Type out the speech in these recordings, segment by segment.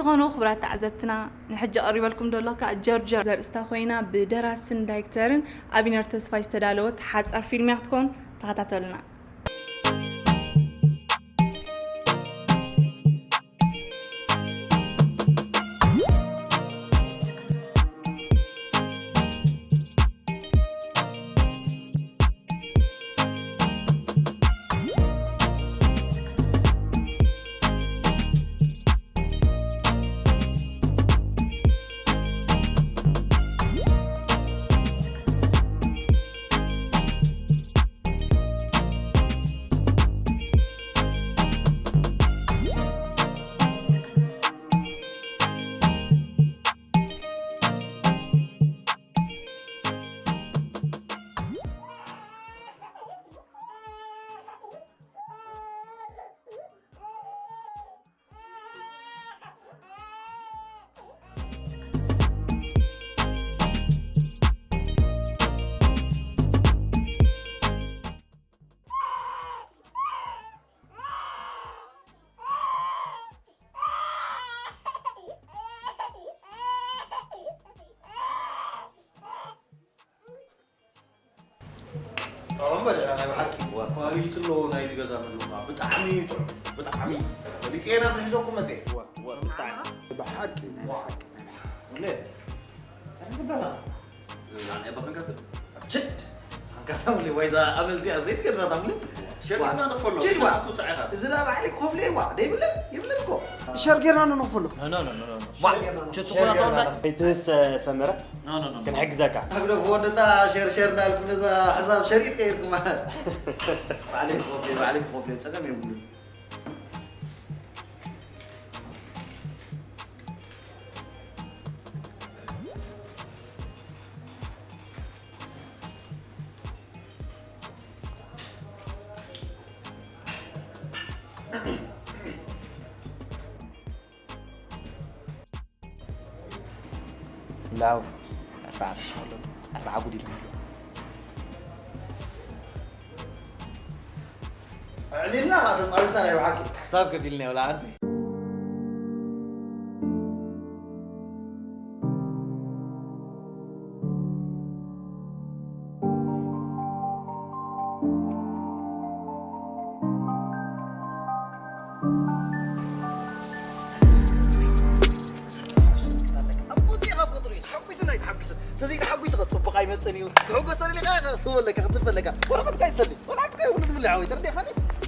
ዝኾኑ ክቡራት ተዓዘብትና፣ ንሕጂ ቀሪበልኩም ዘሎ ከኣ ጀርጀር ዘርእስታ ኮይና ብደራስን ዳይክተርን ኣቢነር ተስፋይ ዝተዳለወት ሓጻር ፊልም እያ ክትኮን። ተኸታተሉና። ጥዑም በል ኢና ናይ ብሓቂ። ዋ። ኳሊቲ ኣለዎ ናይዚ ገዛ ምግቢ ኸዓ። ብጣዕሚ እዩ ጥዑም። ብጣዕሚ። ፈሊጠ ኢና ክሕዘኩም መፅየ። ዋ፣ ዋ፣ ብጣዕሚ። ብሓቂ፣ ናይ ብሓቂ፣ ናይ ብሓቂ። ሙሌ፣ እንታይ ክትብለና? ዝብላዕ ናይ ባኽን ከፍል። ችድ! ኣንካታ ሙሌ፣ ዋይዛ ኣመል እዚኣ ዘይትገድፋታ ሙሌ። ሸርኪና ንኽፈሎ። ችድ ዋ። ኣቱ ጻዕኻ። እዚ ዳ ባዕሊ ክኸፍሎ እየ ዋ። ደይብለን? የብለን እኮ። ሸር ጌርና ዶ ንኽፈሎ? ኖ፣ ኖ፣ ኖ፣ ኖ፣ ኖ። ዋ። ሸር ጌርና ኖ። ችድ ጽቡቕ ናት ወዳ? ኣይትህስ ሰመረ። ኖ፣ ኖ፣ ኖ፣ ኖ። ክንሕግዘካ። ኣብ ደፎ ነታ ሸር ሸር እንዳልኩም ነዛ ሕሳብ ሸሪጥ ቀይርኩማ። ባዕለይ ክኸፍሎ እየ፣ ባዕለይ ክኸፍሎ እየ። ጸገም የብሉን። ላው ኣርባዓ ብሽክሎ ኣርባዓ ጉዲል ኣሎ። ኣዕሊልና ኸዓ ተጻዊትና ናይ ብሓቂ። ሕሳብ ከፊልና ወላ ሓንቲ። ኣብ ቁጽሪ ካብ ቁጽሪ ተሓጒስን ኣይተሓጒስን። ተዘይተሓጒሱ ከ ጽቡቕ ኣይመጽእን እዩ። ክሕጎስ ተደሊኻ ኢኻ ክትህቦ ኣለካ፣ ክትድፈ ኣለካ። ወረቐትካ ይሰሊ። ወላ ሓንቲ ከ ይኹን ሙሉእ ሓወይ፣ ተረዲእኻኒ?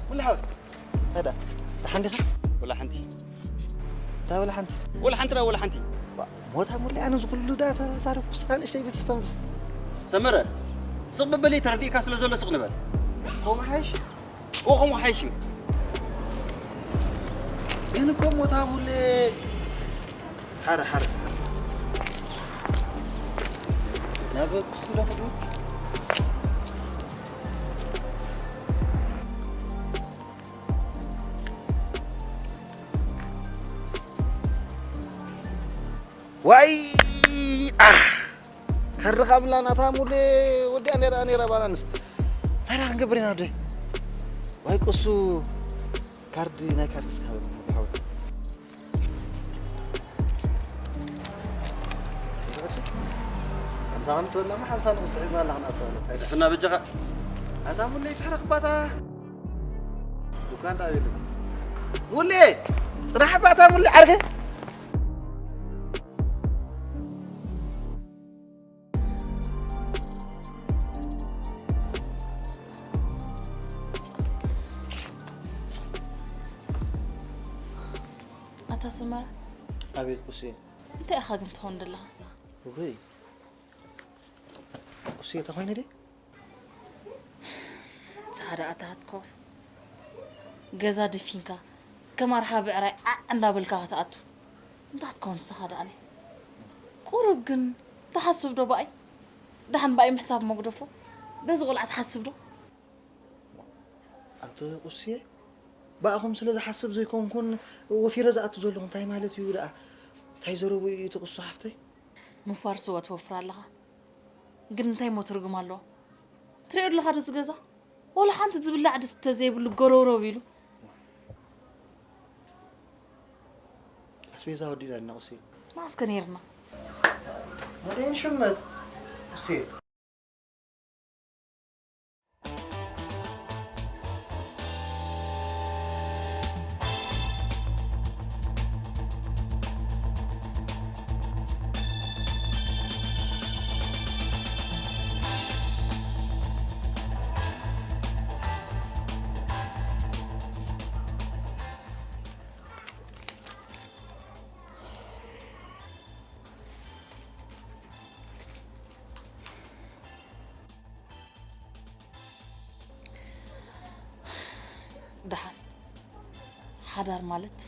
ሙሉእ ሓወይ። ታዲያ፣ ደሓን ዲኻ? ወላ ሓንቲ። እንታይ ወላ ሓንቲ? ወላ ሓንቲ ዳ ወላ ሓንቲ። ዋ፣ ሞታ ሙሉእ ኣነ ዝኹሉ ዳ ተዛረብኩ፣ ንስኻ ንእሽተይ ዶ ተስተንፍስ? ሰመረ፣ ስቕ በል ተረዲእካ ስለ ዘሎ ስቕ ንበል። ከምኡ ሓይሽ? ኦ፣ ከምኡ ሓይሽ እዩ። ግን እኮ ሞታ ሙሌ ሓረ፣ ሓረ፣ ሓረ። ናብ ክሱ ዶ ክዱ? ዋይ፣ ኣሕ! ካርድኻ ብላ ናታ ሙሌ ወዲኣ ነይራ፣ ነይራ ባላንስ። እንታይ ደኣ ክንገብር ኢና ወደይ? ዋይ፣ ቅሱ ካርዲ፣ ናይ ካርዲ እስካ ሃበኒ፣ ሓወይ። ሓምሳ ከም ትበልዕ፣ ሓምሳ ንቕስ ሒዝና ኣላ፣ ክንኣቱ ኣላ። እንታይ ደኣ? ድፍና በጃኻ። ኣታ ሙሌ፣ ይትሕረቕ ባታ። ዱካ እንዳ ቤት። ሙሌ፣ ጽናሕ ባታ ሙሌ፣ ዓርከይ። ኣታ ሰመረ። ኣቤት ቁስየ። እንታይ ኢኻ ግን ትኸውን ዘለኻ? ውይ። ቁስየ ተኾይነ ድየ? ጻዕዳ ኣታትኮ። ገዛ ደፊንካ፣ ከም ኣርሓ ብዕራይ ዓዕ እንዳበልካ ክትኣቱ። እንታይ ክትከውን ንስኻ ደኣኒ? ቁሩብ ግን ትሓስብ ዶ ብኣይ? ደሓን ብኣይ ምሕሳብ መጉደፎ። በዚ ቆልዓ ትሓስብ ዶ? ኣንተ ቁስየ፣ ብኣኹም ስለ ዝሓስብ ዘይኮንኩን ወፊረ ዝኣቱ ዘለኹ እንታይ ማለት እዩ ደኣ? እንታይ ዘረቡ እዩ እቲ ቅሱ ሓፍተይ? ምፋርስ እወ ትወፍር ኣለኻ። ግን እንታይ እሞ ትርጉም ኣለዎ? ትሪኦ ኣለኻ ዶ እዚ ገዛ? ወላ ሓንቲ ዝብላዕ ድስተ ዘይብሉ ጎረውረው ኢሉ። ኣስ ቤዛ ወዲእና ኢና ቁሲ። መዓስከ ነይርና? መደይን ሽመት ቁሲ። ደሓን ሓዳር ማለት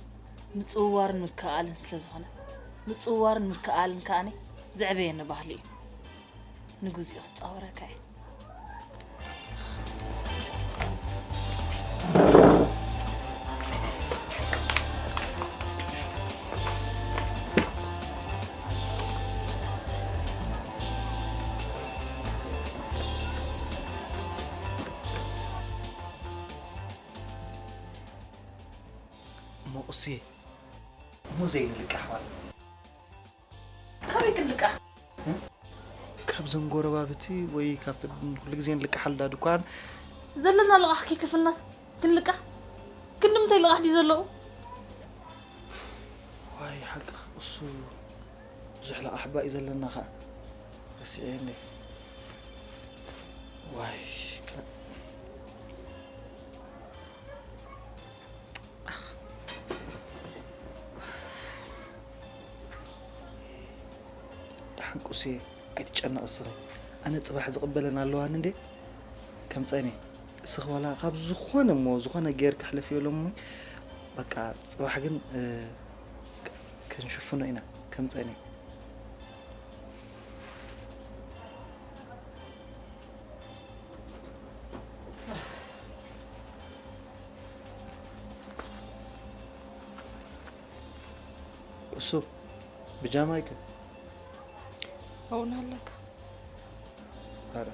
ምጽውዋርን ምክእኣልን ስለ ዝኾነ፣ ምጽውዋርን ምክእኣልን ከኣኒ ዘዕበየኒ ባህሊ እዩ። ንግዚኡ ክጻወረካ እየ። እሞ ቁስየ፣ እሞ ዘይንልቃሕ ማለት እዩ። ካበይ ክንልቃሕ? ካብዘን ጎረባብቲ ወይ ካብቲ ኩሉ ግዜ ንልቃሓሉ እንዳ ድኳን። ዘለና ልቓሕ ከይከፈልናስ ክንልቃሕ? ክንዲ ምንታይ ልቓሕ ድዩ ዘለዉ? ዋይ ሓቂ እሱ ብዙሕ ልቓሕ እባ እዩ ዘለና ኸዓ። ረሲዐ እንዴ? ዋይ ከ- ደሓን ቁስየ፣ ኣይትጨነቕ እስኺ። ኣነ ጽባሕ ዝቕበለን ኣለዋኒ እንዴ? ከምጸን እየ። እስኺ ዋላ ካብ ዝኾነ እሞ ዝኾነ ጌርኪ ሕለፍዮ ሎሚ። በቃ ጽባሕ ግን፣ እ፣ ክንሽፍኖ ኢና። ከምጸን እየ። እሱ ብጃማይከ? ኣውን ኣለካ። ኧረ።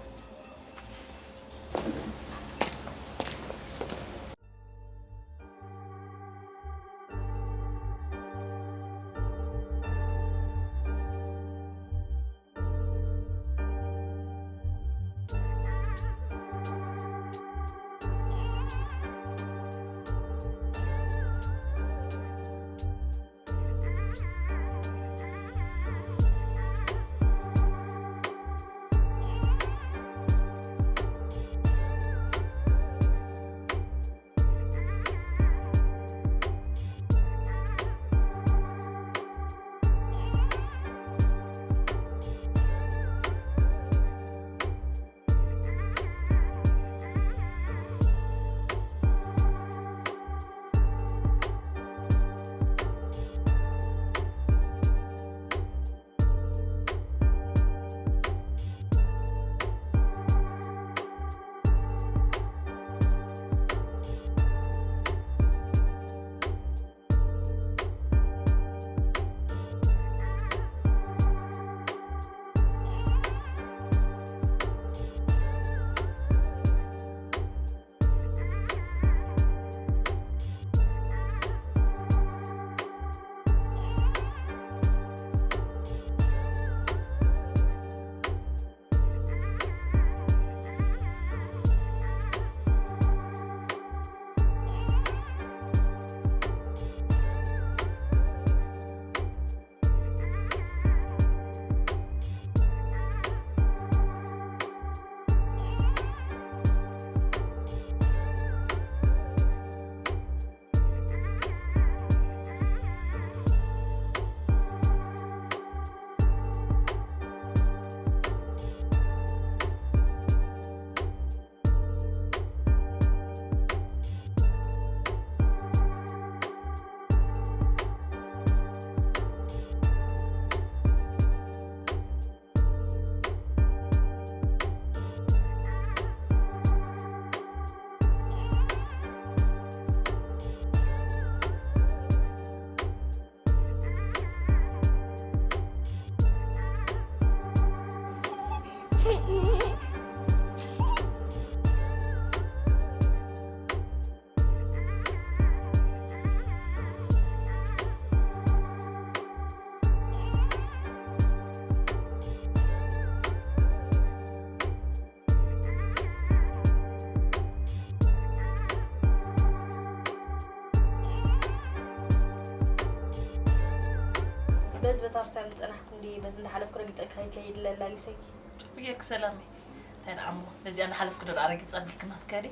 ክሳብ ዝጸናሕኩ እንዲ በዚ እንዳሓለፍኩ ረጊጸካ ይከይድ ለላጊሰኪ። ጽቡቅ ጌርክ ሰላመይ። እንታይ ደኣ እሞ፣ በዚኣ እንዳሓለፍኩ ዶ ደኣ ረጊጸ ኣቢልክና ትከዲ?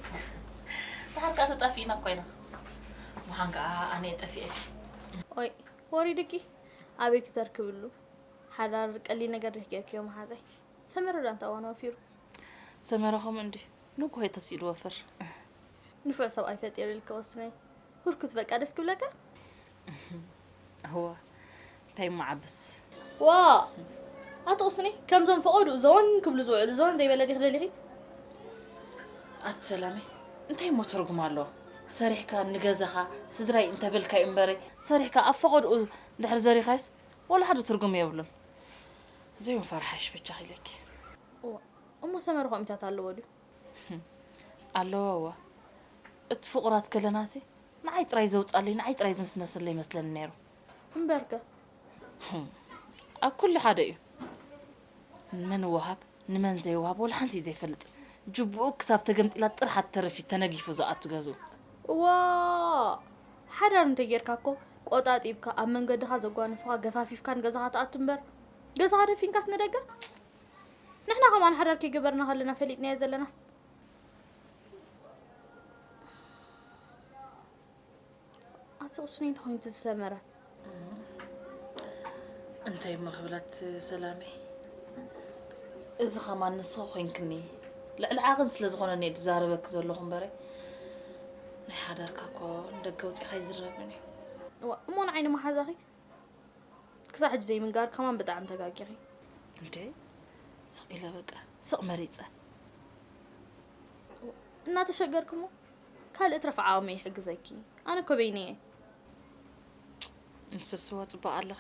ድሓር ከኣ ተጣፊእና እኮ ኢና። ምዃን ከኣ ኣነ እየ ጠፊኤኪ። ኦይ፣ ወሪድኪ? ኣበይ ክተርክብሉ? ሓዳር ቀሊል ነገር ዲኺ ጌርክዮ መሓዛይ? ሰመረ ዶ ኣንታ እዋን ወፊሩ? ሰመረ ከምኡ እንዲ ንጉሆ እዩ ተሲኡ ዝወፍር። ንፉዕ ሰብኣይ ፈጢረልኪ ቁስነይ። ህርኩት በቃ ደስ ክብለካ? እዋ፣ እንታይ እሞ ዓብስ። ዋ! ኣቲ ቁስነይ፣ ከምዞም ፈቐድኡ ዘወን ክብሉ ዝውዕሉ ዘወን ዘይበለ ዲኺ ደሊኺ? ኣቲ ሰላመይ፣ እንታይ እሞ ትርጉም ኣለዎ? ሰሪሕካ ንገዛኻ፣ ስድራይ እንተበልካዩ እምበረይ፣ ሰሪሕካ ኣብ ፈቐድኡ እንድሕር ዘሪኻዮስ፣ ወላ ሓደ ትርጉም የብሉን። ዘይውን ፈርሓሽ በጃኺ ኢለኪ። እዋ፣ እሞ ሰመረ ከምኡታት ኣለዎ ድዩ? ኣለዎ እዋ። እቲ ፍቑራት ከለናሲ ንዓይ ጥራይ ዘውጻለይ፣ ንዓይ ጥራይ ዝንስነሰለይ ይመስለኒ ነይሩ። እምበርከ? ኣብ ኩሉ ሓደ እዩ። ንመን ወሃብ፣ ንመን ዘይወሃብ ወላ ሓንቲ እዩ ዘይፈልጥ። ጅቡኡ ክሳብ ተገምጢላ ጥራሕ ትተርፍ እዩ ተነጊፉ ዝኣቱ ገዝኡ። እዋ፣ ሓዳር እንተጌርካ እኮ ቆጣጢብካ ኣብ መንገድኻ ዘጓንፉኻ ገፋፊፍካ ንገዛኻ ትኣቱ እምበር፣ ገዛኻ ደፊንካስ ንደገ? ንሕና ከማን ሓዳር ከይገበርና ከለና ፈሊጥናዮ ዘለናስ። ኣቲ ቁስነይ እንታይ ኮይኑ እቲ ዝሰመረ? እንታይ እሞ ክብላት ሰላመይ? እዚ ከማን ንስኺ ኮይንክኒ ልዕሊ ዓቕን ስለ ዝኾነኒ እየ ዝዛረበኪ ዘለኹ እምበረ፣ ናይ ሓዳርካ እኮ ንደገ ኣውጺእካ ኣይዝረብን እዩ። እዋ፣ እሞ ንዓይ ንመሓዛኺ ክሳብ ሕጂ ዘይምንጋር ከማን ብጣዕሚ ተጋጊኺ። እንዴ፣ ስቕ ኢለ በቃ፣ ስቕ መሪጸ። እናተሸገርክሞ ካልእ ትረፍ ዓቕመይ ይሕግዘኪ። ኣነ እኮ በይነይ እየ። ንስስዋ ጽቡቕ ኣለኺ።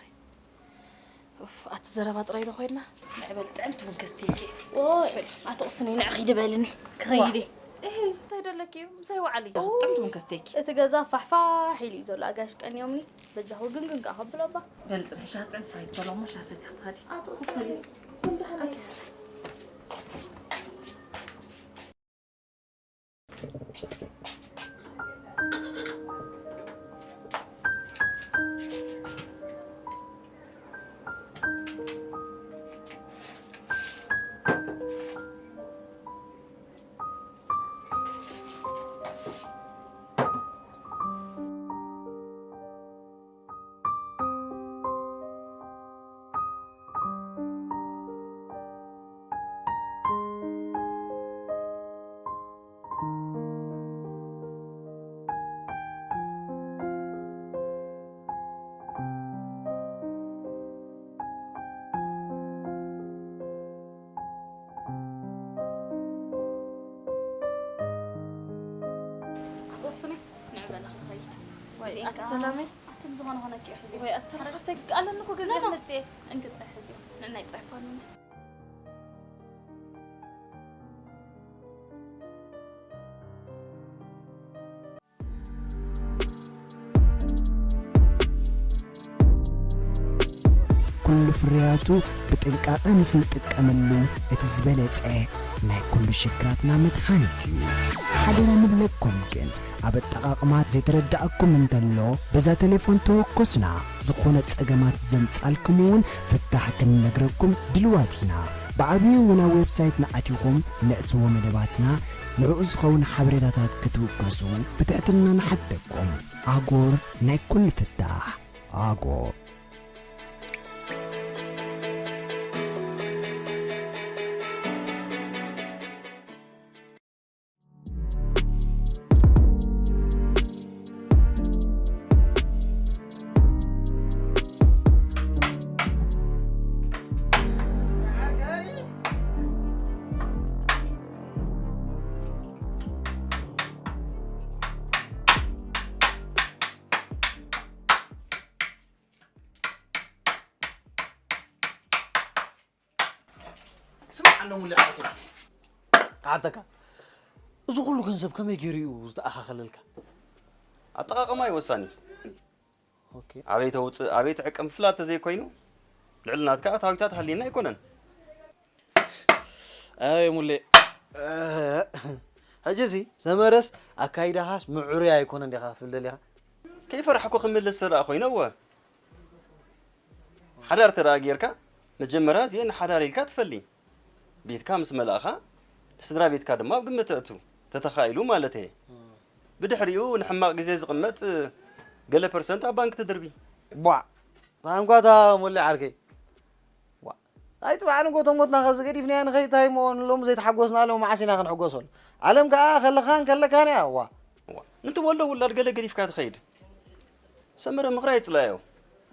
ኡፍ፣ ኣቲ ዘረባ ጥራይ ዶ ኮይና? ንዕበል ጥዕምቲ ውን ከስትየኪ። ኦይ፣ ኣቲ ቁስነይ ንዕ ኺዲ በልኒ። ክኸይድ እየ። እህ፣ እንታይ ደለኪ? ምሳይ ወዓሊ። ጥዕምቲ ውን ከስትየኪ። እቲ ገዛ ፋሕፋሕ ኢሉ እዩ ዘሎ። ኣጋይሽ ቀንዮምኒ። በጃኹ ግንግን ከኣ ከብሎ እባ። በል ጽንሒ፣ ሻሂ ጥዕምቲ ሳይት በሎ እሞ ሻሂ ሰቲኺ ትኸዲ። ኣቲ ቁስነይ፣ ኩሉ ደሓን እዩ። ኣትወስኒ? ንዕ በለ ክኸይድ። ወይ ግዜን ኣቲ ከኣ ሰላመይ? ኣትን ዝኾነ ኾነኪ እዩ ሕዚ። ወይ ኣቲ ሰላም፣ ሓፍተይ፣ ኣለኒ እኮ ገዛ ኖ፣ ኖ። ክመጽእ እየ። እንግዲህ ሕዚ ንናይ ጥራይ ፋኑኒ። ኩሉ ፍርያቱ ብጥንቃቐ ምስ ንጥቀመሉ፣ እቲ ዝበለጸ ናይ ኩሉ ሽግራትና መድሃኒት እዩ። ሓደራ ንብለኩም ግን፣ ኣብ ኣጠቓቕማ ዘይተረዳእኩም እንተሎ፣ በዛ ቴሌፎን ተወከሱና። ዝኾነ ጸገማት ዘምጻልኩም እውን ፍታሕ ክንነግረኩም ድልዋት ኢና። ብዓብዩ እውን ኣብ ዌብሳይትና ኣቲኹም ነእትዎ መደባትና ንዕኡ ዝኸውን ሓበሬታታት ክትውከሱ ብትሕትና ንሓተኩም። ኣጎር ናይ ኩሉ ፍታሕ። ኣጎር። ስማዕ ኣሎ ሙሉ ዓርኩ። ዓተካ፣ እዚ ኩሉ ገንዘብ ከመይ ገይሩ እዩ ዝተኣኻኸለልካ? ኣጠቓቕማ እዩ ወሳኒ። ኦኬ። ኣበይ ተውፅእ፣ ኣበይ ትዕቅም ፍላት ተዘይኮይኑ፣ ልዕሊ ናትካ ኣታዊታት ሃልየና ኣይኮነን። ኣይ ሙሌ። ሕጂሲ ሰመረስ ኣካይዳኻስ ምዕሩይ ኣይኮነን ዲኻ ክትብል ደሊኻ? ከይፈራሕኩ ክምልስ ደኣ ኮይነ እወ። ሓዳር ተደኣ ጌርካ፣ መጀመርያ እዚኤን ሓዳር ኢልካ ትፈሊ። ቤትካ ምስ መላእኻ፣ ንስድራ ቤትካ ድማ ኣብ ግምት ተእቱ። ተተኻኢሉ ማለት እየ። ብድሕሪኡ ንሕማቕ ግዜ ዝቕመጥ ገለ ፐርሰንት ኣብ ባንክ ትድርቢ። ቧዕ! ታንኳታ ሞሊ ዓርከይ። ዋ! ኣይ ጽባሕ ንጎ ተሞትና ኸዚ ገዲፍናያ ንኸይድ ታይ እሞ ንሎሚ ዘይተሓጎስናሉ መዓስ ኢና ክንሕጎሰሉ? ዓለም ከኣ ከለኻን ከለካን እያ። ዋ! ዋ! ንትወልዶ ውላድ ገለ ገዲፍካ ትኸይድ። ሰመረ ምኽሪ ኣይጽላዮ።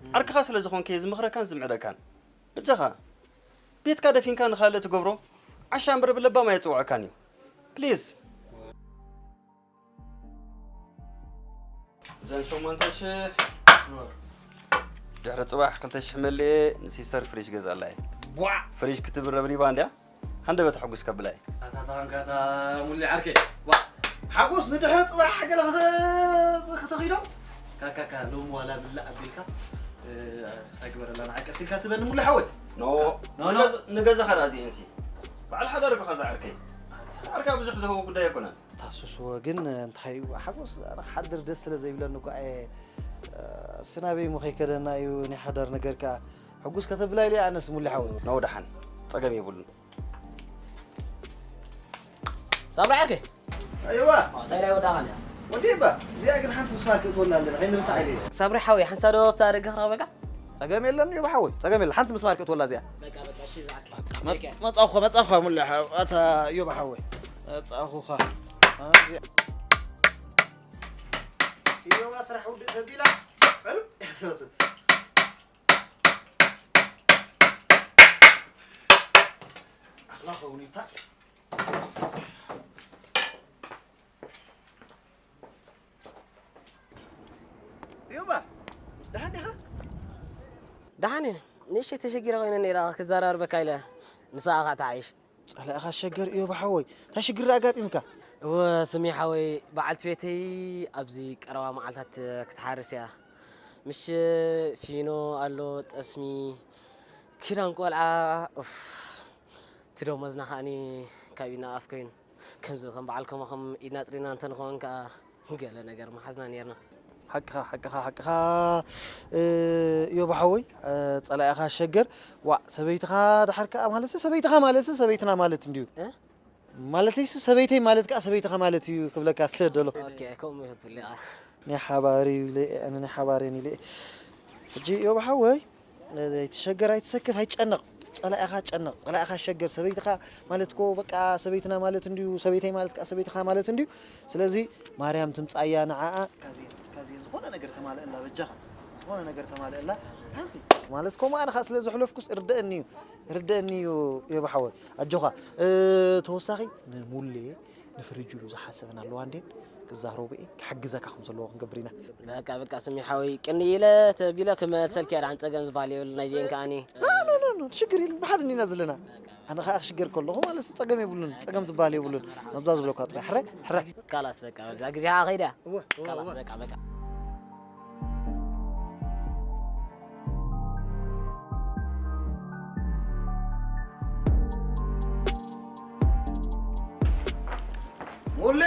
ዓርክኻ ስለ ዝኾንከ እየ ዝምኽረካን ዝምዕደካን። በጃኻ፣ ቤትካ ደፊንካ ንኻልእ ትገብሮ ዓሻ እምበር ብለባም ኣየጽውዐካን እዩ። ፕሊዝ። እዘን ሸሞንተ ሽሕ ድሕሪ ጽባሕ ክልተ ሽሕ መሊኤ ንሲስተር ፍሪጅ ገዛላ እየ። ቧዕ! ፍሪጅ ክትብል ረብሪባ እንድያ። ሃንደበት ሕጉስ ከብላ እየ። ኣታ ታንካታ ሙሊ ዓርከይ። ዋ! ሓጎስ ንድሕሪ ጽባሕ ገለ ክተ-፣ ክተኺዶ? ካካካ ሎም ዋላ ብላ ኣቢልካ፣ እ፣ ስታይ ግበረላ ንዓይ ቀስ ኢልካ ትበኒ ሙሊ ሓወይ። ኖ፣ ኖ፣ ኖ። ንገዛ-፣ ንገዛኻ ደኣ እዚኤንሲ። በዓል ሓዳር እኮ ኸዛ ዓርከይ። ዓርካ ብዙሕ ዝህቦ ጉዳይ ኣይኮነን። ታሱስዎ ግን እንታይ እዩ ሓጎስ ኣነ ክሓድር ደስ ስለ ዘይብለኒ እኮ ኣየ፣ እ፣ ስናበይ እሞ ከይከደና እዩ ናይ ሓዳር ነገር ከኣ። ሕጉስ ከተብላ ኢለ ኣነስ ሙሊ ሓወይ። ኖ ደሓን። ጸገም የብሉን። ሳምሪ ዓርከይ። ኣይዋ። እንታይ ላይ ወዳኻ ነያ? ወዲ እባ፣ እዚኣ ግን ሓንቲ ምስማር ክእትወላ ኣለና፣ ከይንርስዓ ኢለ። ሳምሪ ሓወይ፣ ሓንሳብ ዶ ኣብታ ደገ ክረኽበካ? ጸገም የለን፣ እዮባ ሓወይ፣ ጸገም የለን። ሓንቲ ምስማር ክእትወላ እዚኣ። በቃ፣ በቃ፣ እሺ፣ ዝኣክል። በቃ፣ መጽ-፣ በቃ። መጻኹ፣ መጻኹ፣ ሙሉእ ሓው፣ ኣታ እዮባ ሓወይ። መጻኹኻ። እዚኣ። እዮባ ስራሕ ውድእ ተቢላ። ዕርብ። ኣኽላኸ ሁኔታ። እዮባ፣ ደሓን ዲኻ? ደሓን እየ። ንእሽተይ ተሸጊረ ኮይነ ነይረ ክዘራርበካ ኢለ። ንስኻ ከዓ ተዓይሽ። ጸላኢኻ ሸገር እዮባ ሓወይ። እንታይ ሽግር ኣጋጢምካ? እወ፣ ስሚ ሓወይ፣ በዓልቲ ቤተይ ኣብዚ ቀረባ መዓልታት ክትሓርስ እያ። ምሽ ፊኖ ኣሎ፣ ጠስሚ፣ ክዳን ቆልዓ፣ ኡፍ። እቲ ደሞዝና ከኣኒ ካብ ኢድና ኣፍ ኮይኑ። ከምዚ ከም በዓል ከማኹም ኢድና ኣጽሪና እንተንኸውን ከኣ ገለ ነገር ምሓዝና ኔርና። ሓቅኻ፣ ሓቅኻ፣ ሓቅኻ፣ እ፣ እዮብ ሓወይ፣ እ፣ ጸላኢኻ ሸገር። ዋእ፣ ሰበይትኻ ደሓር ከኣ ማለትሲ፣ ሰበይትኻ ማለትሲ ሰበይትና ማለት እንድዩ። እ? ማለተይሲ ሰበይተይ ማለት ከኣ ሰበይትኻ ማለት እዩ ክብለካ ስለ ደሎ። ኦኬ፣ ከምኡ ትብሊ ኢኻ። ናይ ሓባር እዩ ኢለ፣ ኣነ ናይ ሓባር እየን ኢለ። ሕጂ እዮብ ሓወይ፣ ኣይትሸገር፣ ኣይትሰክፍ፣ ኣይትጨነቕ። ጸላኢኻ ጨነቕ፣ ጸላኢኻ ሸገር። ሰበይትኻ ማለት እኮ በቃ ሰበይትና ማለት እንድዩ፣ ሰበይተይ ማለት ከኣ ሰበይትኻ ማለት እንድዩ። ስለዚ ማርያም ትምጻያ ንዓኣ። ካዜን፣ ካዜን፣ ዝኾነ ነገር ተማልእላ በጃኻ። ዝኾነ ነገር ተማልእላ። ሓንቲ ማለት ከምኡ ኣነ ከኣ ስለ ዘሕለፍኩስ እርደአኒ እዩ። እርደአኒ እዩ እዮብ ሓወይ። ኣጆኻ። እ፣ ተወሳኺ ንሙሌ ንፍሪጅ ኢሉ ዝሓሰበን ኣለዋ እንዴ? ክዛረቡ እየ፣ ክሕግዘካ ከም ዘለዎ ክንገብር ኢና። በቃ፣ በቃ፣ ስሚ ሓወይ፣ ቅንይ ኢለ ተቢለ ክመልሰልኪ እየ፣ ደሓን ጸገም ዝበሃል የብሉን፣ ናይዚኤን ከኣኒ። ኖ፣ ኖ፣ ኖ፣ ኖ፣ ሽግር የለን፣ ብሓደ እኒና ዘለና። ኣነ ኸኣ ክሽገር ከለኹ ማለት ጸገም የብሉን፣ ጸገም ዝበሃል የብሉን። ናብዛ ዝብለካ ጥራይ፣ ሕረ፣ ሕረ። ካላስ፣ በቃ፣ እዛ ግዜ ከኣ ከይዳ። እወ፣ እወ፣ ካላስ፣ እወ። በቃ፣ በቃ። ሙሌ!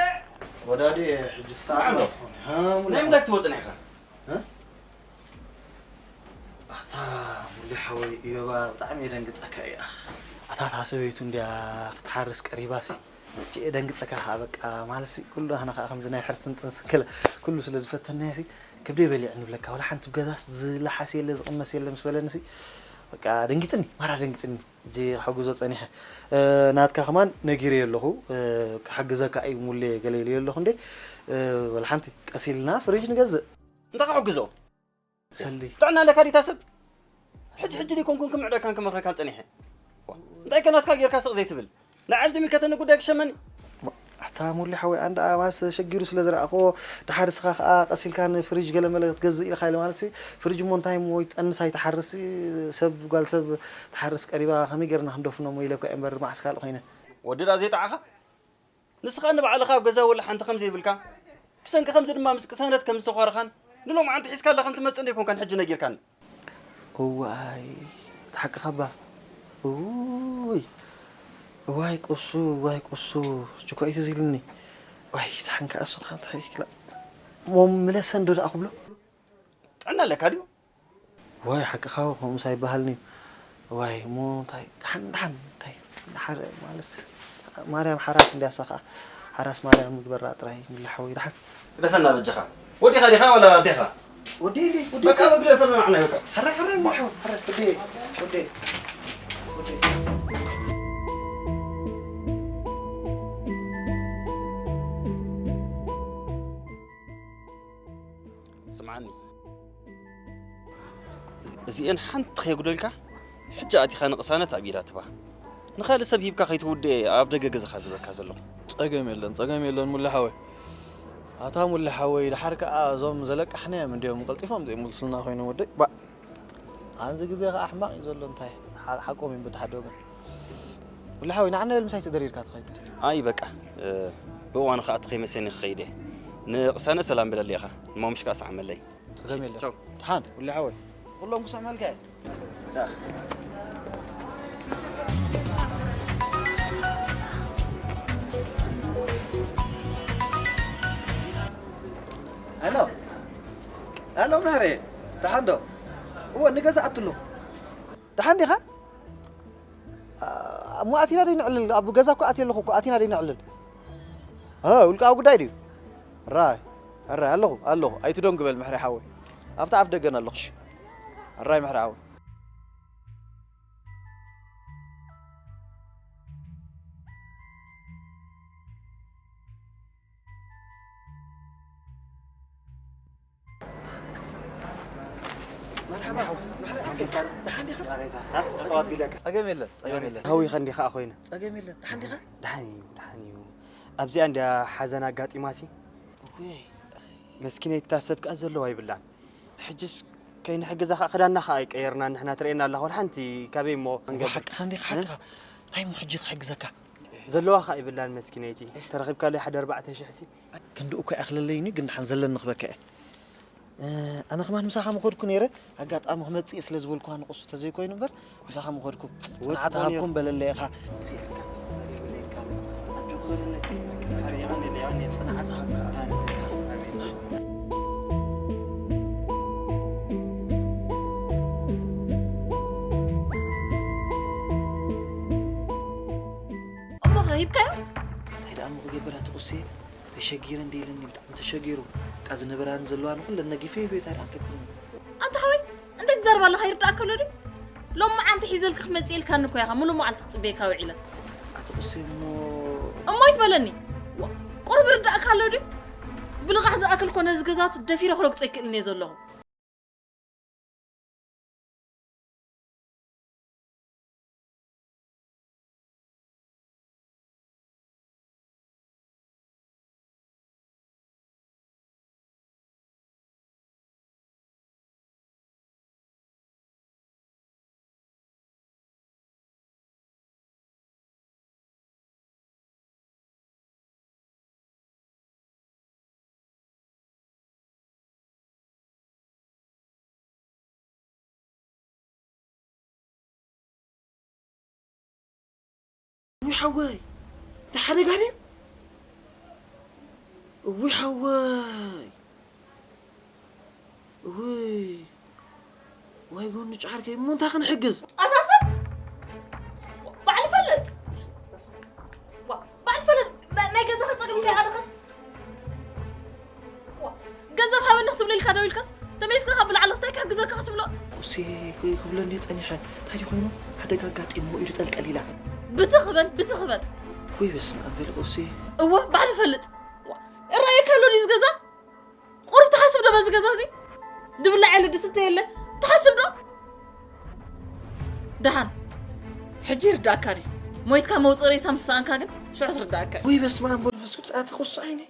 ወዳዲ፣ ሕጂ ስምዓኒ። ሃ፣ ሙሌ። ናይ ምንታይ ክትወጽእ ኢኻ? እ? ኣታ ሙሌ ሓወይ፣ እዮባ ብጣዕሚ የደንግጸካ እያ። ኣታ እታ ሰበይቱ እንድያ ክትሓርስ ቀሪባሲ። እቺ የደንግጸካ ከኣ በቃ፣ ማለትሲ ኩሉ ኣነ ከኣ ከምዚ ናይ ሕርስን ጥንስን ገለ ኩሉ ስለ ዝፈተናዮሲ፣ ከብደይ በሊዕ ንብለካ። ወላ ሓንቲ ገዛስ ዝለሓስ የለ፣ ዝቕመስ የለ ምስ በለንሲ፣ በቃ ደንጊጽኒ፣ ማራ ደንጊጽኒ። ሕጂ ክሕግዞ ጸኒሐ። እ፣ ናትካ ከማን ነጊረዮ ኣለኹ። እ፣ ክሕግዘካ እዩ ሙሌ ገለ ኢለዮ ኣለኹ እንዴ። እ፣ ወላ ሓንቲ ቀስ ኢልና ፍሪጅ ንገዝእ። እንታይ ክሕግዞ? ሰሊ። ጥዕና ኣለካ ዲታ ሰብ? ሕጂ ሕጂ ደይኮንኩን ክምዕደካን ክመኽረካን ጸኒሐ። እንታይ ከ ናትካ ጌርካ ስቕ ዘይትብል? ንዓይ ኣብ ዝምልከተኒ ጉዳይ ክሸመኒ። ኣታ ሙሊ ሓወይ፣ ኣንዳ ኣማስ ሸጊሩ ስለ ዝረኣኽዎ፣ ደሓር እስኻ ኸኣ ቀስ ኢልካ ንፍሪጅ ገለ መለ ክትገዝእ ኢልካ ኢለ ማለትሲ፣ ፍሪጅ እሞ እንታይ እሞ ይጠንስ ኣይትሓርስ፣ ሰብ ጓል ሰብ ትሓርስ ቀሪባ፣ ከመይ ጌርና ክንደፍኖ እሞ ኢለ እኮ እየ እምበር፣ መዓስ ካልእ ኮይነ። ወዲ ደኣ ዘይጠዓኻ? ንስኻ ንባዕልኻ ኣብ ገዛ ወላ ሓንቲ ከም ዘይብልካ፣ ብሰንኪ ከምዚ ድማ ምስ ቅሳነት ከም ዝተዃረኻን ንሎማዓንቲ ሒዝካላ ከም ትመጽእ እንዶ ኣይኮንካን ሕጂ ነጊርካኒ። እዋይ፣ እቲ ሓቅኻ እባ። እውይ፣ እዋይ ቅሱ፣ እዋይ ቅሱ፣ ችኮ እዩ ትዝ ኢልኒ። ዋይ፣ ደሓን ከኣ እሱ ከኣ እንታይ ክላ-፣ እሞ ምለሰ እንዶ ደኣ ክብሎ? ጥዕና ኣለካ ድዩ? ዋይ ሓቅኻ ከምኡስ ኣይበሃልን'ዩ። ዋይ እሞ እንታይ ደሓን ደሓን እንታይ ደሓር ማለት ማርያም ሓራስ እንድያሳ ኸዓ ሓራስ ማርያም ምግበራ ጥራይ ምልሓወይ ደሓን። ግደፈና በጃኻ። ወዲኻ ዲኻ ዋላ ኣዴኻ? ወዲ እንዲ ወዲ በቃ ግደፈና ንዓና በቃ። ሕራይ ሕራይ እሞ ሓው ሕራይ ወዲ ወዲ ወዲ ስምዓኒ፣ እዚኤን ሓንቲ ከየጉደልካ፣ ሕጂ ኣቲኻ ንቕሳነት ኣብ ኢዳ ትባ። ንኻልእ ሰብ ሂብካ ከይትውድኤ ኣብ ደገ ገዛኻ ዝበካ ዘለኹ። ጸገም የለን፣ ጸገም የለን ሙሉ ሓወይ። ኣታ ሙሉ ሓወይ፣ ደሓር ከኣ እዞም ዘለቃሕናዮም እንድዮም ቀልጢፎም ዘይምልሱልና ኮይኖም ወደይ። ባ-፣ ኣንዚ ግዜ ከኣ ኣሕማቕ እዩ ዘሎ፣ እንታይ ሓ-፣ ሓቆም እዮም በቲ ሓደ ወገን። ሙሉ ሓወይ፣ ንዓና ኢል ምሳይ ተደሪርካ ትኸይድ። ኣይ በቃ፣ እ፣ ብእዋኑ ክኣቱ ከይመሰኒ ክኸይድ እየ። ንቕሳነት ሰላም በለለይ ኢኻ፣ ንማሙሽ ከኣ ሰዓመለይ። ጸገም የለን። ቻው። ደሓን፣ ሙሉ ሓወይ። ኩሎም ክስዕመልካ እየ። ሄሎ። ሄሎ፣ መሕሬ። ደሓን ዶ? እወ፣ ንገዛ ኣትሎ። ደሓን ዲኻ? ኣ-፣ እሞ ኣቲና ደይ ንዕልል? ኣብ ገዛ እኮ ኣትየ ኣለኹ እኮ፣ ኣቲና ደይ ንዕልል? እ፣ ውልቃዊ ጉዳይ ድዩ? ራይ፣ ራይ፣ ኣለኹ፣ ኣለኹ። ኣይትደንጉ በል፣ ምሕሬ ሓወይ። ኣብታ ኣፍ ደገን ኣለኹ፣ እሺ? ራይ፣ ምሕሬ ሓወይ። መርሓባ፣ መርሓባ፣ ደሓን ዲኻ? ጸገም የለን፣ ጸገም የለን። ሃዊኸ እንዲኻ ኮይነ። ጸገም የለን፣ ደሓን ዲኻ? ደሓን እዩ፣ ደሓን እዩ። ኣብዚኣ እንድያ ሓዘን ኣጋጢማሲ። እወይ። መስኪነይቲ እታ ሰብ ከኣ ዘለዋ ይብላን። ሕጅስ ከይንሕግዛ ከኣ ክዳንና ከኣ ኣይቀየርናን ንሕና ትርእየና ኣለኻ ወላ ሓንቲ ካበይ እሞ እዋ መንገዲ ሓቅኻ እንዲኻ እ? ሓቅኻ እንታይ እሞ ሕጂ ክሕግዘካ ዘለዋ ከኣ ይብላን መስኪነይቲ ተረኺብካለይ ሓደ ኣርባዕተ ሽሕ ሲ ክንድኡ እኮ ይኣኽለለይኒ ግን ደሓን ዘለኒ ክበካ እየ እ፣ ኣነ ከማን ምሳኻ ምኸድኩ ነይረ ኣጋጣሚ ክመጽእ ስለ ዝበልኩ ንቕሱ ተዘይኮይኑ እምበር ምሳኻ ምኸድኩ ጽንዓት ሃብኩም በለለይ ኢኻ እሞ ኸ ሂብካዮ? እንታይ ደኣ እሞ ክገብር ኣቲ ቁሴ ተሸጊረ እንደ ኢለኒ ብጣዕሚ ተሸጊሩ በቃ ዝነበራን ዘለዋን ኩለን ነጊፈ ሂበዮ እንታይ ደኣ ክገብር ኣንታ ሓወይ እንታይ ትዛረብ ኣለኻ ይርዳእካ ኣሎ ድዩ ሎም መዓልቲ ሒዘልካ ክመጽእ ኢልካኒ እኮ ኢኻ ሙሉእ መዓልቲ ክጽበየካ ውዒለ ኣቲ ቁሴ እሞ እሞ ኣይትበለኒ ዋ ቁሩብ ይርዳእካ ኣሎ ድዩ ብልቓሕ ዝኣክል እኮ ነዚ ገዛውቲ ደፊረ ክረግጾ ኣይክእልን እየ ዘለኹ ውይ ሓወይ እንታይ ሓደጋ ድዩ እውይ ሓወይ እውይ ዋይ ጎኒ ጨዓርከይ እሞ እንታይ ክንሕግዝ ኣታ ሰብ ባዕሊ ፈልጥ ዋ፣ ባዕሊ ፈልጥ ናይ ገዛኻ ጸገም ከይኣለኻስ ዋ፣ ገንዘብ ሃበኒ ክትብሎ ኢልካ ደው ኢልካስ ተመይስካ ካብ ብላዕሊ እንታይ ክሕግዘካ ክትብሎ ቁሲ ክብለኒ ጸኒሐ እንታይ ኮይኑ ሓደጋ ኣጋጢምዎ ኢዱ ጠልቀል ኢላ ብትኽ በል ብትኽ በል ወይ በስመ ኣብ በል ቁሲ እወ ባዕሊ ፈልጥ ዋ፣ እረኣየካ ኣሎ ድዩ ዝገዛ ቁሩብ ትሓስብ ዶ በዚ ገዛ እዚ ድብላዕ የለ ድስተ የለ ትሓስብ ዶ ደሓን ሕጂ ይርዳእካ ኒ ሞይትካ መውፅእ ሬሳ ምስ ሰኣንካ ግን ሽዑ ትርዳእካ እዩ። ወይ በስመ ኣብ ወመንፈስ ቅዱስ ኣቲ ቁሱ ዓይነይ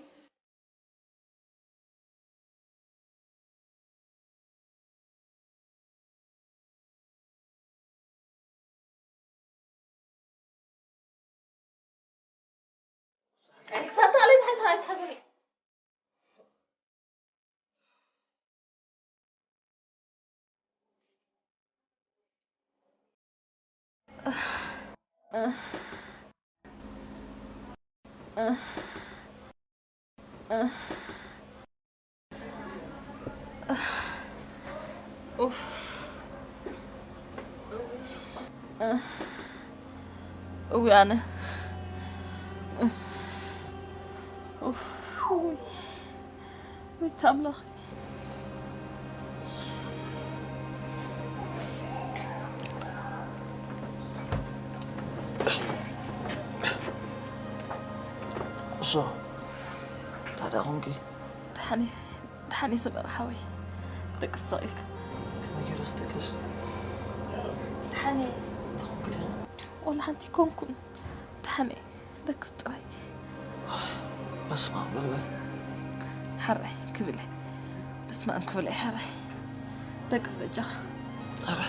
ኡፍ እዊ ኣነ። ኡፍ፣ ውይ፣ ወይ ኣምላኽ። እሶ፣ እንታይ ደኣ ኾንኪ? ደሓን እየ፣ ደሓን እየ ሰመረ ሓወይ። ደቅስ ስቕ ኢልካ። ከመይ ገይረ ክደቅስ? ደሓን እየ። እንታይ ኾንኪ ደኣ? ወላ ሓንቲ ኣይኮንኩን። ደሓን እየ። ደቅስ ጥራይ። በስመ ኣብ በል በል። ሕራይ ክብል እየ። በስመ ኣብ ክብል እየ ሕራይ። ደቅስ በጃኻ። ኧረ።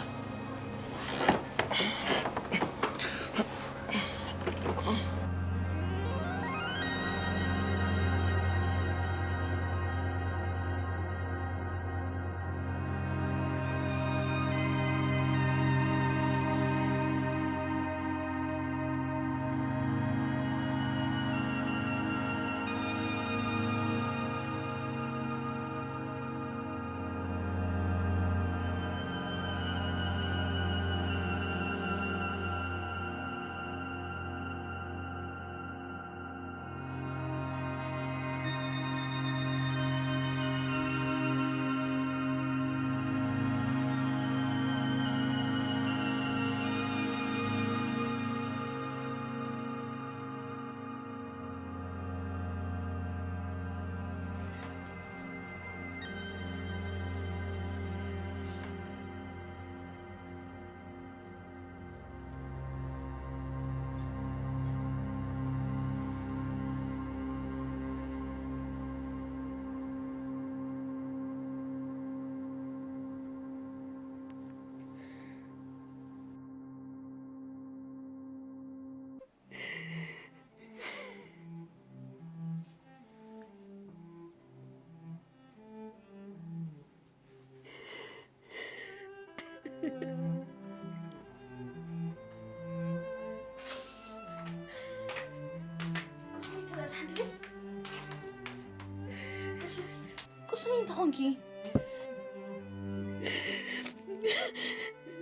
ቁስኒ እንታይ ኾንኪ?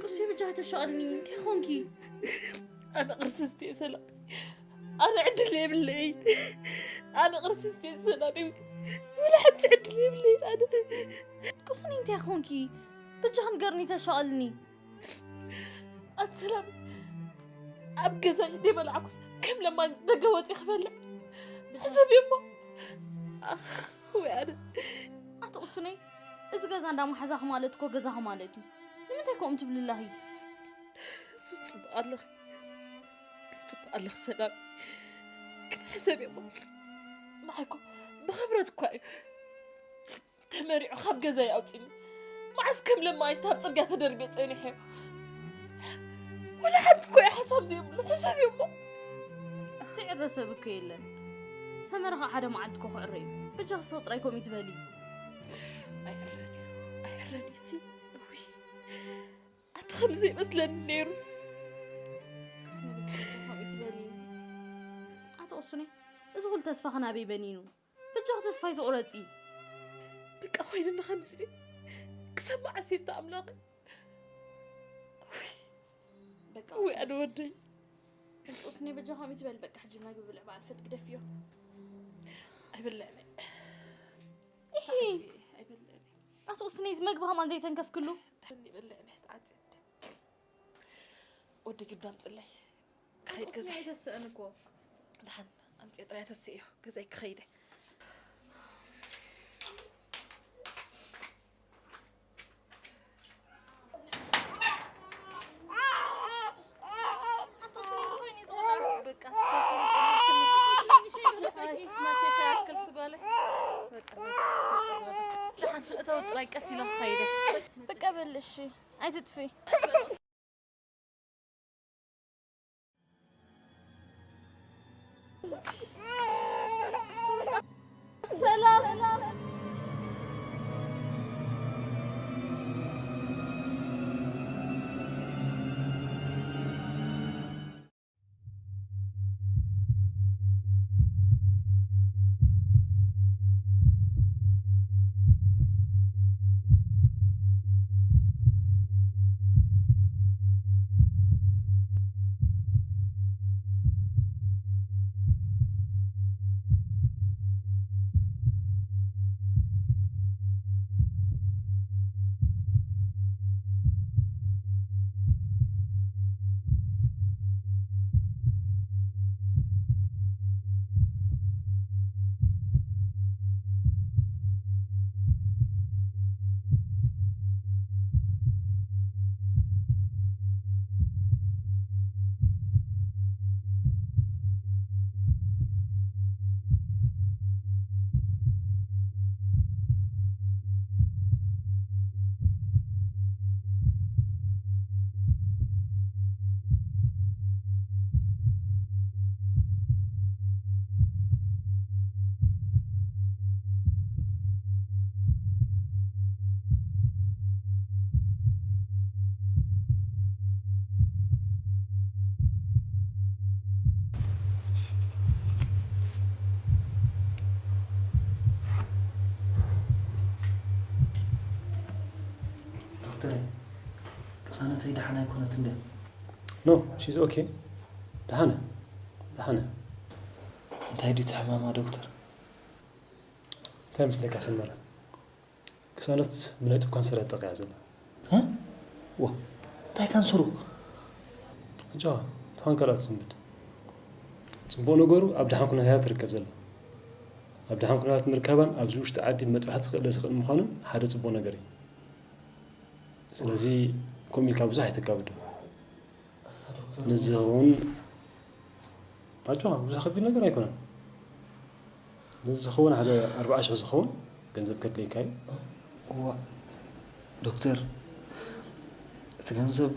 ቁስኒ ብጃ ተሻቐልኒ፣ እንታይ ኾንኪ? ኣነ ቅርሲ ስትየ ሰላም፣ ኣነ ዕድል የብለይን። ኣነ ቅርሲ ስትየ ሰላም፣ ወላ ሓንቲ ዕድል የብለይን። ኣነ ቁስኒ እንታይ ኾንኪ? ብጃ ክንገርኒ ተሻቐልኒ። ኣቲ ሰላም፣ ኣብ ገዛ ዘይበላዕኩስ ከም ለማን ደገ ወፂ ክበልዕ ሕሰብ እሞ። ኣኽ፣ ወይ ኣነ። ኣቲ ቁስነይ፣ እዚ ገዛ እንዳማሓዛኺ ማለት እኮ ገዛኺ ማለት እዩ። ንምንታይ ከምኡ ትብሊ ኣላኺ? እሱ ጽቡቕ ኣለኺ፣ ጽቡቕ ኣለኺ ሰላም። ግን ሕሰብ እሞ፣ ንዓይ እኮ ብኽብረት እኳ እዩ ተመሪዑ ካብ ገዛይ ኣውፂኒ። መዓስ ከም ለማኝ ኣብ ፅርግያ ተደርብየ ፀኒሐ። ወላ ሓንቲ እኮ እዩ ሓሳብ ዘይብሉ፣ ሕሰብ እሞ። ዝዕረ ሰብ እኮ የለን። ሰመረ ኸዓ ሓደ መዓልቲ እኮ ክዕረ እዩ። በጃኺ ስቕ ጥራይ ከምኡ ትበሊ። ኣይዕረን እዩ፣ ኣይዕረን እዩ፣ ሲ-፣ እውይ። ኣቲ ከም ዘይመስለኒ ነይሩ። ቁስኒ ብትሪ ከምኡ ትበሊ። ኣቲ ቁስኒ፣ እዚ ኩሉ ተስፋ ኸ ናበይ በኒኑ? በጃኺ ተስፋ ኣይትቑረጺ። በቃ ኮይንኒ ከምዚ ድዩ? ክሳብ መዓስ እየ ኣምላኸይ? ውይ። በቃ ውይ፣ ቁስኒ። ኣነ ወደይ። ቁስኒ በጃ ከምኡ ትበል። በቃ ሕጂ መግቢ ብልዕ፣ በዓል ፈት ግደፍዮ። ኣይበልዕን እየ። ኢሂ። ተዓጽየ፣ ኣይበልዕን እየ። ኣቲ ቁስኒ፣ እዚ መግቢ ከማን ዘይተንከፍክሉ? ደሓን ይበልዕን እየ፣ ተዓጽየ። ወዲ ግዳ ኣምጽለይ። ክኸይድ ገዛ። ኣይተስእን እኮ። ደሓን ኣምጽዮ ጥራይ ተስእዮ፣ ገዛይ ክኸይደ። ኣቶ ስኒ፣ እንታይ እዩ ዝወላዕ? በቃ። ማቴካ ያክል ስጓለ። በቃ፣ በቃ፣ በቃ፣ በቃ። ደሓን እተው ጥራይ ቀስ ኢለ ክኸይደ። በቃ በል እሺ፣ ኣይትጥፊ። ሰላም። ኣነተይ ደሓን ኣይኮነትን ድያ? No, she's okay. ደሓነ ደሓነ። እንታይ ድዩ እቲ ሕማማ ዶክተር? እንታይ ምስለካ ሰመረ? ቅሳነት ብነጥብ ካንሰር እያ ተጠቂዓ ዘላ። እ? ዋ እንታይ ካንሰሩ? ሕጃ ተኻን ካልኣት ዝንብድ። ፅቡቕ ነገሩ ኣብ ደሓን ኩነታት ትርከብ ዘላ። ኣብ ደሓን ኩነታት ምርካባን ኣብዚ ውሽጢ ዓዲ መጥባሕቲ ክእለ ዝኽእል ምዃኑን ሓደ ፅቡቕ ነገር እዩ። ስለዚ ከምኡ ኢልካ ብዙሕ ኣይተካብዶ። ነዚ ዝኸውን ኣጆኻ ብዙሕ ከቢድ ነገር ኣይኮነን። ነዚ ዝኸውን ሓደ ኣርባዓ ሽሕ ዝኸውን ገንዘብ ከድልየካ እዩ። እዋ ዶክተር እቲ ገንዘብ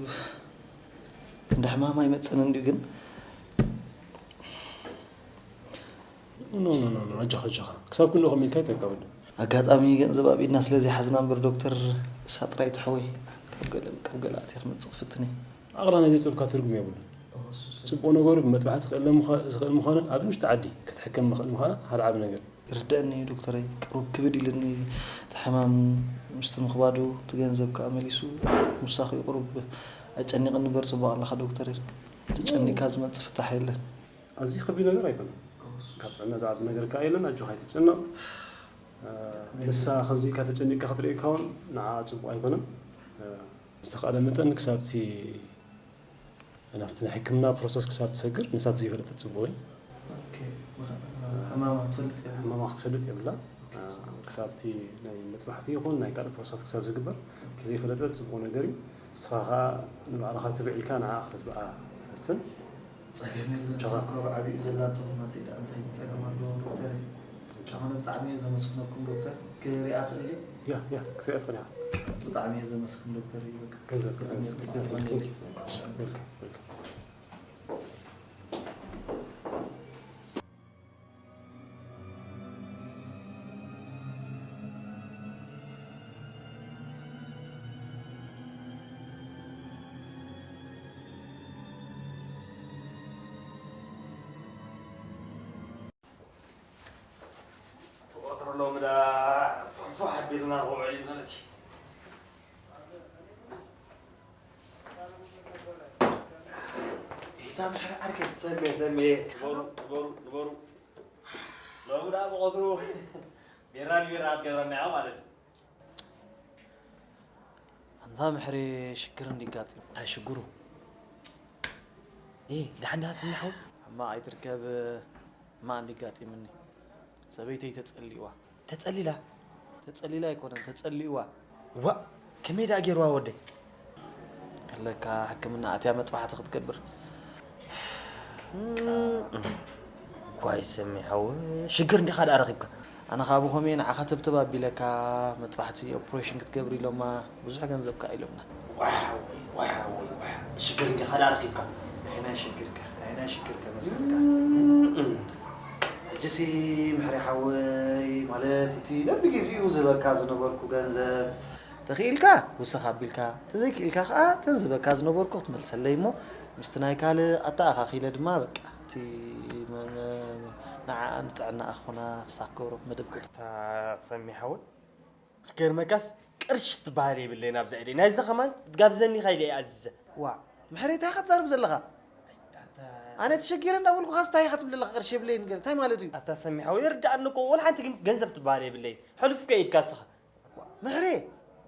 ክንዲ ሕማም ኣይመፀንን ድዩ ግን ኖ ኖ ኖ ኖ፣ ኣጆኻ ኣጆኻ፣ ክሳብ ክንድኡ ከሚልካ ኣይተካብዶ። ኣጋጣሚ ገንዘብ ኣብ ኢድና ስለ ዘይሓዝና እምበር ዶክተር፣ እሳ ጥራይ ትሕወይ ካብ ገለ ካብ ገለ ኣትየ ክመፅእ ክፍትን እየ። ዓቕላ ናይ ዘይፀብካ ትርጉም የብሉን። ፅቡቕ ነገሩ ብመጥባሕቲ ክእለ ምዃ- ዝኽእል ምዃኑን ኣብ ውሽጢ ዓዲ ክትሕከም ምኽእል ምዃና ሓደ ዓቢ ነገር እዩ። ይርደአኒ እዩ ዶክተረይ፣ ቅሩብ ክብድ ኢልኒ እቲ ሕማም ምስቲ ምኽባዱ፣ እቲ ገንዘብ ከኣ መሊሱ ምሳኺ ቅሩብ ኣጨኒቕኒ እምበር ፅቡቕ ኣለኻ ዶክተረይ። ተጨኒቕካ ዝመፅእ ፍታሕ የለን። ኣዝዩ ከቢድ ነገር ኣይኮነን። ካብ ጥዕና ዝዓቢ ነገር ከኣ የለን። ኣጆኻ ኣይትጨነቕ። ንሳ ከምዚ ኢልካ ተጨኒቕካ ክትርእየካ እውን ንዓ ጽቡቕ ኣይኮነን። ብዝተኻእለ መጠን ክሳብ እቲ ናብቲ ናይ ሕክምና ፕሮሰስ ክሳብ ትሰግር ንሳ ተዘይፈለጠት ጽቡቕ እዩ። ሕማማ ክትፈልጥ የብላ። ሕማማ ክትፈልጥ የብላ። ክሳብ እቲ ናይ መጥባሕቲ ይኹን ናይ ካልእ ፕሮሰስ ክሳብ ዝግበር ዘይፈለጠት ጽቡቕ ነገር እዩ። ንስኻ ከኣ ንባዕልኻ ትብዕ ኢልካ ንዓኣ ክተትብዓ ፈትን። ጸገም የለን። ቻው። ሳኮብ ዓብዩ ዘላቶ ናተይ ደኣ እንታይ ጸገም ኣለዎ ዶክተር? ኣነ ብጣዕሚ እየ ዘመስግነኩም ዶክተር። ክሪኣ ክእል ድየ? ያ ያ ክትሪኣ ትኽእል ኢኻ። ብጣዕሚ እየ ዘመስግን ዶክተር። በቃ ገንዘብ ገንዘብ ገንዘብ ገንዘብ ገንዘብ ገንዘብ ወትሩ ሎሚ ደኣ ፉሕፉሕ ኣቢልና ንኽውዕል እዩ ማለት እዩ። እታ ምሕረ ዓርከይ ትሰሜ ሰሜ ንበሩ ንበሩ ንበሩ። ሎሚ ደኣ ብቐትሩ ቢራ ንቢራ ክትገብረና እያ ማለት እዩ። ኣንታ ምሕሬ ሽግር እንዲጋጥም እንታይ ሽግሩ? ኢ ደሓን ዲኻ ስኒ ሓወይ? ሕማቕ ኣይትርከብ። ሕማቕ እንዲጋጢምኒ ሰበይተይ ተጸሊእዋ። ተጸሊላ? ተጸሊላ ኣይኮነን ተጸሊእዋ። ዋእ ከመይ ደኣ ገይርዋ ወደይ? ከለካ ሕክምና ኣትያ መጥባሕቲ ክትገብር። ኳይ ሰሚ ሓወይ ሽግር እንዲኻ ደኣ ረኺብካ። ኣነ ኻብ ኾሜ ንዓኻ ተብተብ ኣቢለካ መጥባሕቲ ኦፕሬሽን ክትገብር ኢሎማ ብዙሕ ገንዘብ ከኣ ኢሎምና። ዋይ ሓወይ ዋይ ሓወይ ዋይ ሽግር እንዲኻ ደኣ ረኺብካ። ኣይ ናይ ሽግርከ ኣይ ናይ ሽግርከ መስልካ። ሕጂሲ ምሕሪ ሓወይ ማለት እቲ በብግዜኡ ዝህበካ ዝነበርኩ ገንዘብ ተኽኢልካ ውስኽ ኣቢልካ ተዘይክኢልካ ከኣ ተን ዝበካ ዝነበርኩ ክትመልሰለይ እሞ ምስቲ ናይ ካልእ ኣተኣኻኺለ ድማ በቃ እቲ ንዓኣ ንጥዕናኣ ክኾና ክሳብ ክገብሮ መደብ ክእቱ። ኣታ ሰሚ ሓወይ ክገርመካስ ቅርሺ ትበሃል የብለይን ኣብዛ ኢደይ ናይዛ ከማን ትጋብዘኒ ኢኻ ኢለ እየ ኣዚዘ። ዋእ ምሕረይ እንታይ ኢኻ ትዛረብ ዘለኻ? ኣነ ተሸጊረ እንዳበልኩኻስ እንታይ ኢኻ ትብል ዘለኻ ቅርሺ የብለይን ገለ እንታይ ማለት እዩ? ኣታ ሰሚ ሓወይ ይርድኣኒ እኮ ወላ ሓንቲ ግን ገንዘብ ትበሃል የብለይን ሕሉፍ እኮ ኢድካ እስኻ። ምሕሬ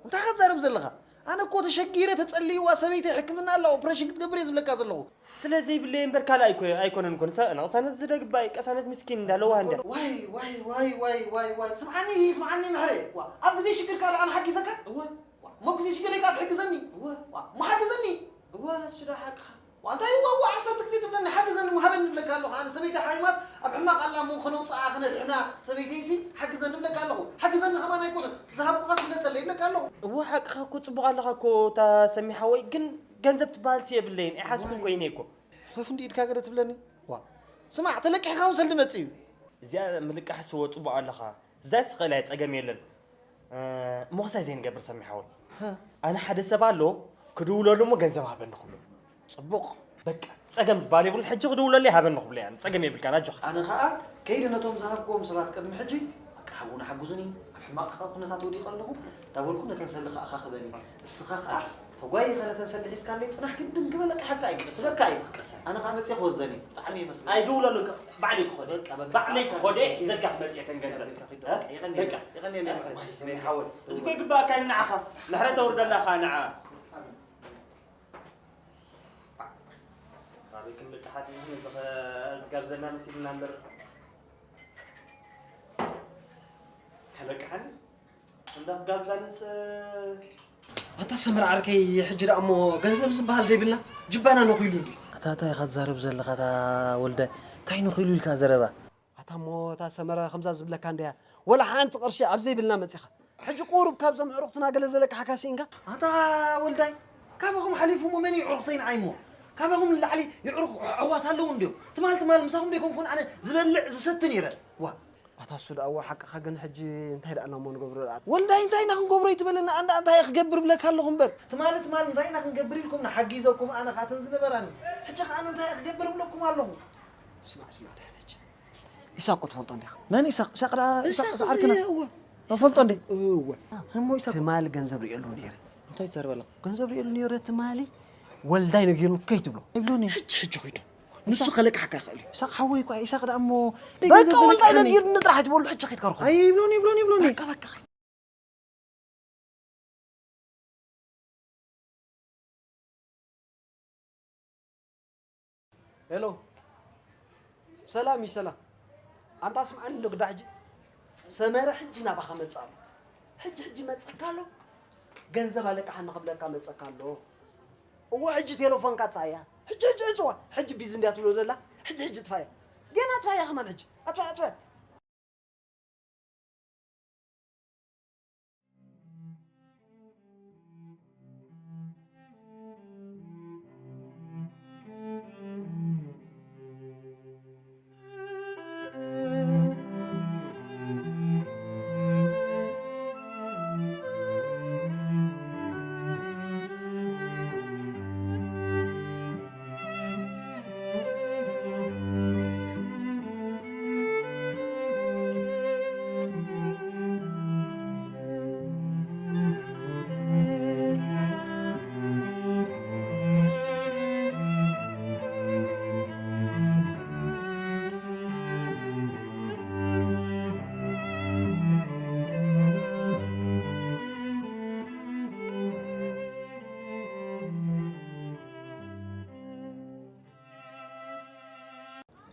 እንታይ ኢኻ ትዛረብ ዘለኻ? ኣነ እኮ ተሸጊረ ተጸልይዋ ሰበይተይ ሕክምና ኣላ ኦፕሬሽን ክትገብር እየ ዝብለካ ዘለኹ። ስለ ዘይብለይ እምበር ካልእ ኣይኮ ኣይኮነን እኮ ንሳ ቅሳነት ዝደግባይ ቅሳነት ምስኪን እንዳለዋ እንድያ። ዋይ ዋይ ዋይ ዋይ ዋይ ዋይ ስምዓኒ ስምዓኒ ምሕሬ ዋ ኣብ ግዜ ሽግርካ ዶ ኣነ ሓጊዘካ? እወ። ዋ እሞ ግዜ ሽግረይ ከኣ ትሕግዘኒ? እወ። ዋ እሞ ሓግዘኒ? እወ እሱ ዶ ሓቅኻ። ዋንታ ይዋዋ ዓሰርተ ግዜ ትብለኒ ሓግዘኒ ምሃበኒ ይብለካ ኣለኹ ኣነ ሰበይቲ ሓይማስ ኣብ ሕማቕ ኣላ እሞ ከነውፅኣ ከነድሕና ሰበይተይሲ ሓግዘኒ ይብለካ ኣለኹ ሓግዘኒ ከማን ኣይኮነን ዝሃብኩኻስ ምለሰለይ ይብለካ ኣለኹ። እወ ሓቅኻ እኮ ፅቡቕ ኣለኻ እኮ እታ ሰሚ ሓወይ ግን ገንዘብ ትበሃልሲ የብለይን ኣይሓዝኩን ኮይነ እኮ። ሕፉፍ እንዲ ኢድካ ገለ ትብለኒ ዋ ስማዕ ተለቂሕካ እውን ሰልዲ መፅእ እዩ። እዚኣ ምልቃሕሲ እወ ፅቡቕ ኣለኻ እዛስ ኽእል እያ ፀገም የለን። እሞ ክሳይ ዘይንገብር ሰሚ ሓወይ ኣነ ሓደ ሰብ ኣሎ ክድውለሉ እሞ ገንዘብ ሃበኒ ክብሎ። ፅቡቕ። በቃ ፀገም ዝበሃል የብሉን ሕጂ ክድውለሉ ይሃበኒ ክብሎ እያ ፀገም የብልካን ኣጆኻ። ኣነ ኸዓ ከይደ ነቶም ዝሃብክዎም ሰባት ቅድሚ ሕጂ በቃ ሓውና ሓግዙኒ ኣብ ሕማቕ ኩነታት ወዲቐ ኣለኹ እንዳበልኩ ነተን ሰልዲ ኸዓ ኣኻኽበን እየ። እስኻ ኸዓ ተጓይ ኸለተን ሰልድ ሒዝካለይ ጽናሕ ግድን ክበለካ ሓቃ እዩ። ክሰካ እዩ። ክሰካ። ኣነ ኸዓ መጽየ ክወስደን እዩ። ብጣዕሚ ይመስል። ኣይደውለሉን ከ-፣ ባዕለይ ክኾደ። በቃ፣ በቃ። ባዕለይ ክኾደ ሒዘልካ ክመጽየ ተን ገንዘብ። የቐንየለይ፣ በቃ። የቐንየለይ፣ ምሕረት። ዋይ፣ ስመይ ሓወይ። እዚ እኮ ይግባኣካ እዩ ንዓኻ። ምሕረት ኣውርደላኻ ንዓ። ኣበይ ክንልቅሓት ይኹን እዚ ኸ-፣ እዚ ጋብዘና መሲልና እምበር። ተለቅሓኒ። እንዳ ጋብዛንስ ኣታ ሰመረ ዓርከይ፣ ሕጂ ደኣ እሞ ገንዘብ ዝበሃል ዘይብልና ጅባና ነኺሉ እንድዩ። ኣታ እንታይ ኢኻ ትዛረብ ዘለኻ ኣታ ወልዳይ? እንታይ ነኺሉ ኢልካ ዘረባ? ኣታ እሞ እታ ሰመረ ከምዛ ዝብለካ እንድያ፣ ወላ ሓንቲ ቅርሺ ኣብ ዘይብልና መጺኻ። ሕጂ ቁሩብ ካብዞም ኣዕሩኽትና ገለ ዘለቅሓካ ስኢንካ? ኣታ ወልዳይ፣ ካባኹም ሓሊፉ እሞ መን እዩ ኣዕሩኽተይ ንዓይ እሞ? ካባኹም ንላዕሊ ኣዕሩኽ ኣሕዋት ኣለዉ እንድዮም። ትማል ትማል ምሳኹም ደይኮንኩን ኣነ ዝበልዕ ዝሰቲ ነይረ። ዋ። ኣታ እሱ ደኣ እዋ ሓቅኻ፣ ግን ሕጂ እንታይ ደኣ እሞ ንገብሮ ደኣ? ወልዳይ እንታይ ኢና ክንገብሮ ይትበለና? ኣንዳ እንታይ እየ ክገብር ብለካ ኣለኹ እምበር። ትማሊ ትማሊ እንታይ ኢና ክንገብር ኢልኩም ንሓጊዘኩም ኣነ ካተን ዝነበራኒ። ሕጂ ኸኣ እንታይ እየ ክገብር ብለኩም ኣለኹ። ስማዕ ስማዕ ደሕነች። ኢሳቅ እኮ ትፈልጦ እንዲኻ። መን ኢሳቅ? ኢሳቅ ደኣ፣ ኢሳቅ ኢሳቅ ዝዓርክና። እወ። እፈልጦ እንዴ? እወ። እሞ ኢሳቅ። ትማሊ ገንዘብ ርእየሉ ነይረ። እንታይ ትዛረብ ኣለኻ? ገንዘብ ርእየሉ ነይረ ትማሊ። ወልዳይ ነጊሩኒ ከይትብሎ። ይብሎኒ። ሕጂ ሕጂ ኺዶ። ንሱ ኢሳቅ። ከለቅሓካ ይኽእል እዩ። ኢሳቅ ሓወይ እኮ፣ ኢሳቅ ደኣ እሞ በቃ ገንዘብ ወልዳይ ዘለቅሓኒ። ነጊሩኒ ጥራሕ ኣይትበሉ፣ ሕጂ ኺድ ከርኹ። ኣይ ይብሎኒ፣ ይብሎኒ፣ ይብሎኒ። በቃ በቃ። ሄሎ፣ ሰላም እዩ ሰላም። ኣንታ ስምዓኒ እንዶ ግዳ ሕጂ። ሰመረ ሕጂ ናባኻ መጽእ ኣሎ። ሕጂ ሕጂ መጸካ ኣሎ። ገንዘብ ኣለቅሓኒ ክብለካ መጸካ ኣሎ። እዎ ሕጂ ቴሌፎንካ ጥፋእያ። ሕጂ ሕጂ ዕጽዋ። ሕጂ ቢዚ እንድያ ትብሎ ዘላ። ሕጂ ሕጂ ጥፋእያ። ገና ጥፋእያ ከማን ሕጂ። ኣጥፋ ኣጥፋ።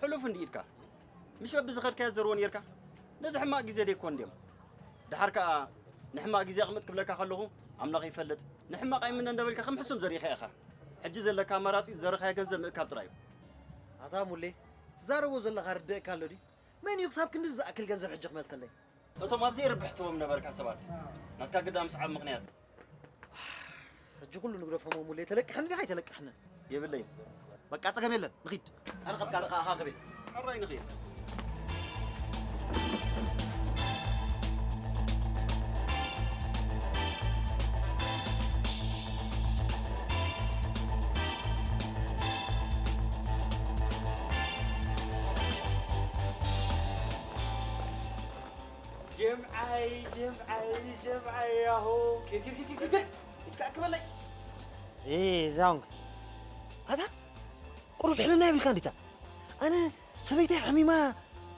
ሕሉፍ እንዲ ኢድካ። ምሽ በብዝኸድካዮ ዘርዎ ነይርካ። ነዚ ሕማቕ ግዜ ደይኮን ድዮም። ደሓር ከኣ ንሕማቕ ግዜ ኣቕምጥ ክብለካ ከለኹ፣ ኣምላኽ ይፈልጥ፣ ንሕማቕ ኣይምነ እንዳበልካ ከም ሕሱም ዘሪእኻ ኢኻ። ሕጂ ዘለካ ኣማራጺ ዘረኻዮ ገንዘብ ምእካብ ጥራይ እዩ። ኣታ ሙሌ፣ ትዛረቦ ዘለኻ ርድእካ ኣሎ ድዩ? መን እዩ ክሳብ ክንድዚ ዝኣክል ገንዘብ ሕጂ ክመልሰለይ? እቶም ኣብ ዘይርብሕ ትቦም ነበርካ ሰባት፣ ናትካ ግዳ ምስዓብ ምኽንያት። ሕጂ ኩሉ ንግደፎም ሙሌ፣ ተለቅሕኒ ዲኻ ኣይተለቅሕንን? የብለይን። በቃ ጸገም የለን፣ ንኺድ። ኣነ ካብ ካልእ ከኣ ኣኻኽቤ። ሕራይ ንኺድ። ጀምዓይ፣ ጀምዓይ፣ ጀምዓይ፣ ያሆ። ኪድ፣ ኪድ፣ ኪድ፣ ኪድ፣ ኪድ። ኢድካ ክበለይ። ኤ፣ ዛንግ። ኣታ፣ ቁሩብ ሕልና ይብልካ እንዲታ። ኣነ ሰበይተይ ሓሚማ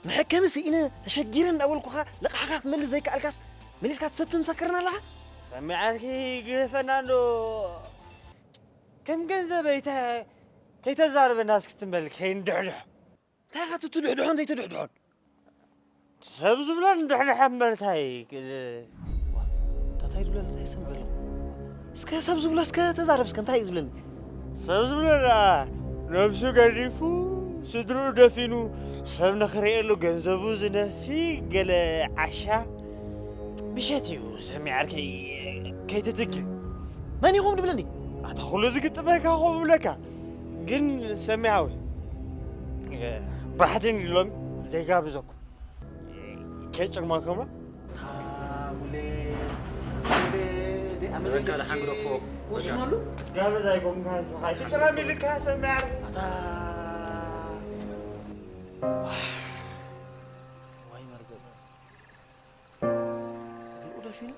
መሐከሚ ስኢነ ተሸጊረ እንዳበልኩኻ ልቓሕኻ ክትመልስ ዘይከኣልካስ መሊስካ ትሰትን ትሰክርን ኣለኻ? ሰሚዓልኪ ግደፈና እንዶ። ከም ገንዘበይ ተ-፣ ከይተዛርበና እስኪ ትም በል ከይንድሕድሖ። እንታይ ኢኻ ትድሕድሖን ዘይትድሕድሖን? ሰብ ዝብሎ ንድሕድሐ እምበር እንታይ ክ-፣ እንታይ ድብለኒ? እንታይ ሰብ በሎ? እስከ ሰብ ዝብሎ እስከ ተዛረብ እስከ እንታይ እዩ ዝብለኒ? ሰብ ዝብሎ ደኣ ነብሱ ገዲፉ ስድርኡ ደፊኑ ሰብ ንኽርእየሉ ገንዘቡ ዝነፊ ገለ ዓሻ ምሸት እዩ ሰሚዕ ዓርከይ ከይትትግ። መን ኢኹም ድብለኒ? ኣታ ኩሉ ዝግጥመካ ከምኡ ብለካ። ግን ሰሚዓዊ ባሕትን ኢሎም ዘይጋብዘኩም ከይጭርመኩም። ኣታ ሙሌ፣ ሙሌ፣ ደይ ኣመለ በቃ ደሓን ግደፎ። ወስነሉ። ጋበዝ ኣይኮንካ ንስኻ። ኣይትጭረም ኢልካ ሰሚዓ። ኣታ ዋይ መርገም። እዚኡ ደፊኑ።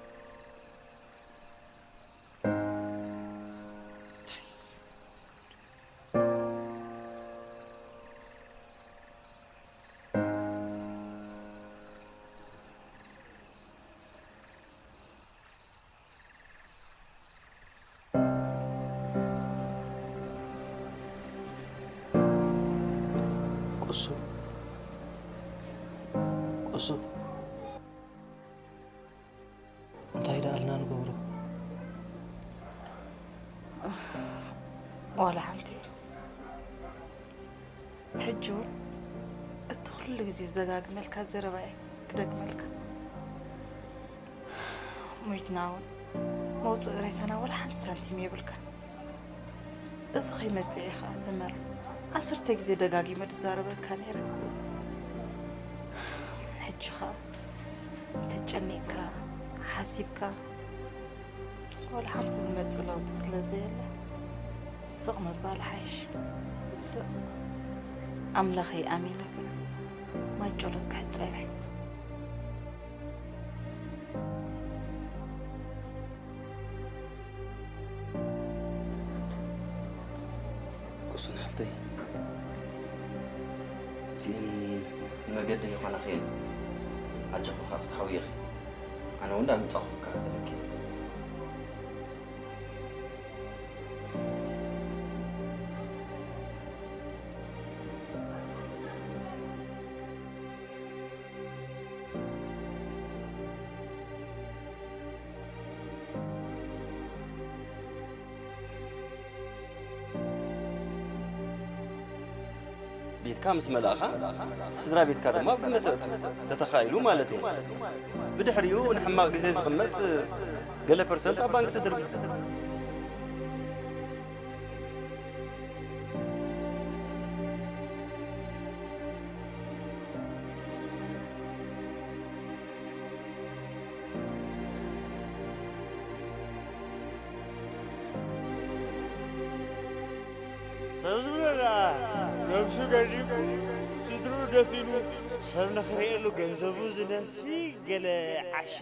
ቅሱ፣ ቅሱ፣ እንታይ ደኣልና ንገብሮ? ዋላ ሓንቲ። ሕጂ እውን እቲ ኩሉ ግዜ ዝደጋግመልካ ዘረባ እየ ክደግመልካ። ሞይትና እውን መውፅኢ ሬሳና ዋላ ሓንቲ ሳንቲም የብልካ። እዚ ከይመፅእ እየ ከዓ ዘመረ ዓሰርተ ግዜ ደጋጊመ ዝዛረበልካ ነይረ። ሕጂ ከዓ እንተጨኒቕካ ሓሲብካ ዋላ ሓንቲ ዝመፅእ ለውጢ ስለ ዘየለ ስቕ ምባል ሓይሽ። ስቕ ኣምላኸይ ኣሚነ ግን ማይ ጨሎት ክሕፀብ እየ። ቅሱን ሓፍተይ፣ እዚአን ንመገዲ ይኾናኺ እየን። ኣጆኺ ከዓ ክትሓውይኺ። ኣነ እውን እንዳመጻኹ ክከታተለኪ እየ። ቤትካ ምስ መላእኻ፣ ስድራ ቤትካ ድማ ኣብ ግምት ተእቱ፣ ተተኻኢሉ ማለት እዩ። ብድሕሪኡ ንሕማቕ ግዜ ዝቕመጥ ገለ ፐርሰንት ኣብ ባንክ ተደርጉ። ሰብ ዝብሎ ደኣ ነብሱ ገዲፉ ስድርኡ ደፊኑ ሰብ ንኽርእየሉ ገንዘቡ ዝነፊ ገለ ዓሻ።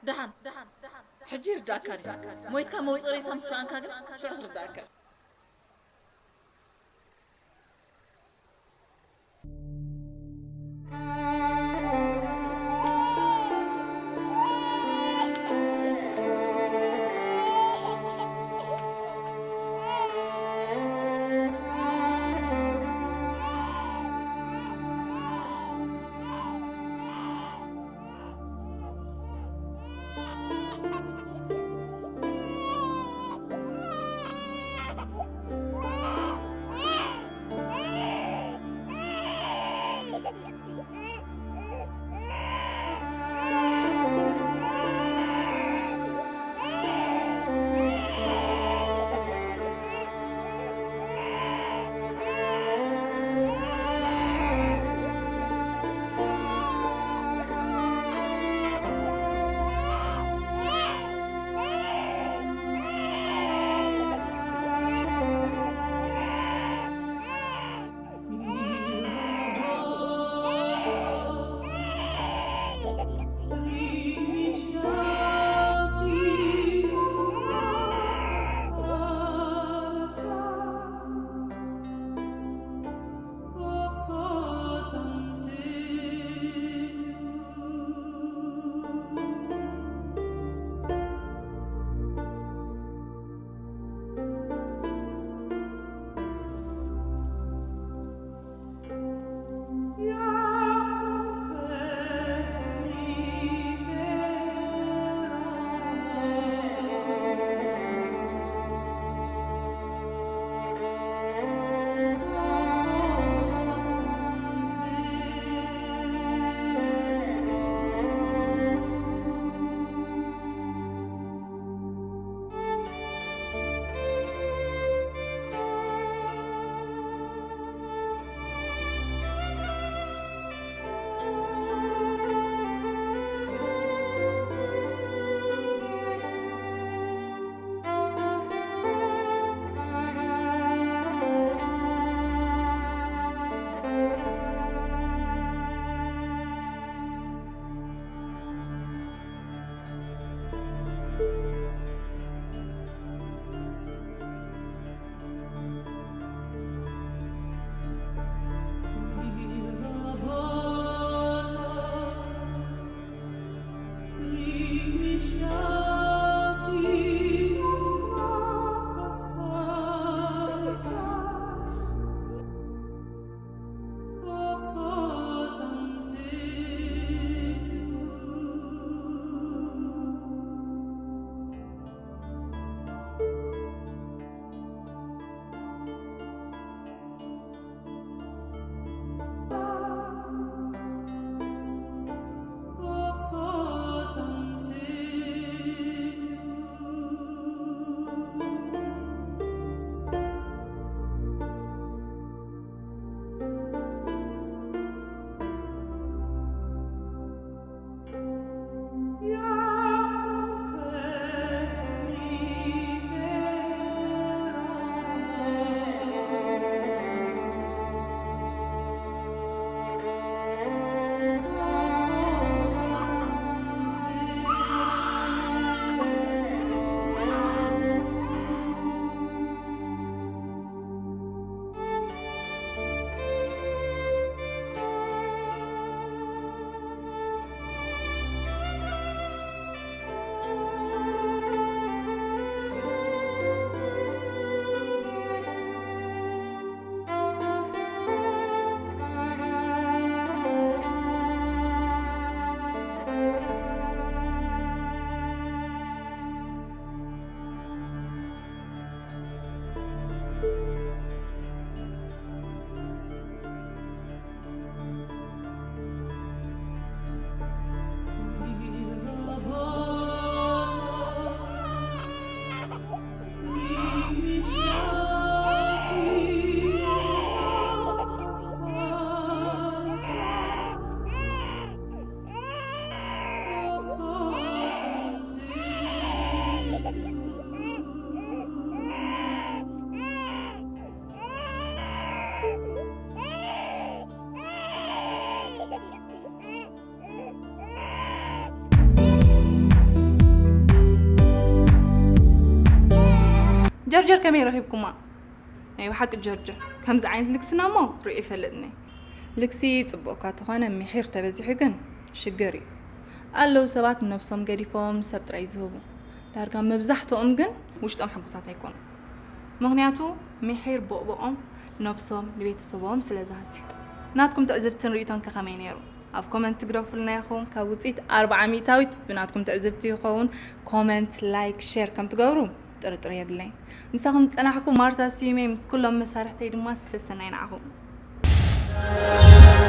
ደሓን ሕጂ ይርዳእካ ድዩ? ሞይትካ መውፅኢ ሬሳ ምስ ሰኣንካ ግን ሽዑ ትርዳእካ። ጀርጀር ከመይ ረኺብኩማ? ናይ ብሓቂ ጀርጀር ከምዚ ዓይነት ልግስና እሞ ርኢ ይፈልጥኒ። ልግሲ ጽቡቕ እኳ ተኾነ፣ ምሒር ተበዚሑ ግን ሽግር እዩ። ኣለዉ ሰባት ነብሶም ገዲፎም ሰብ ጥራይ ዝህቡ። ዳርጋ መብዛሕትኦም ግን ውሽጦም ሕጉሳት ኣይኮኑን። ምኽንያቱ ምሒር ቦቕቦቖም ነብሶም ንቤተሰቦም ስለ ዝሃስዩ። ናትኩም ትዕዝብትን ርእይቶን ከ ከመይ ነይሩ? ኣብ ኮመንት ትግደፉልና ኢኹም። ካብ ውፅኢት ኣርብዓ ሚእታዊት ብናትኩም ትዕዝብቲ ይኸውን። ኮመንት፣ ላይክ፣ ሼር ከም ትገብሩ ጥርጥር የብለይ። ምሳኹም ዝፀናሕኩ ማርታ ስዩሜ፣ ምስ ኩሎም መሳርሕተይ ድማ ሰሰናይ ንዓኹም።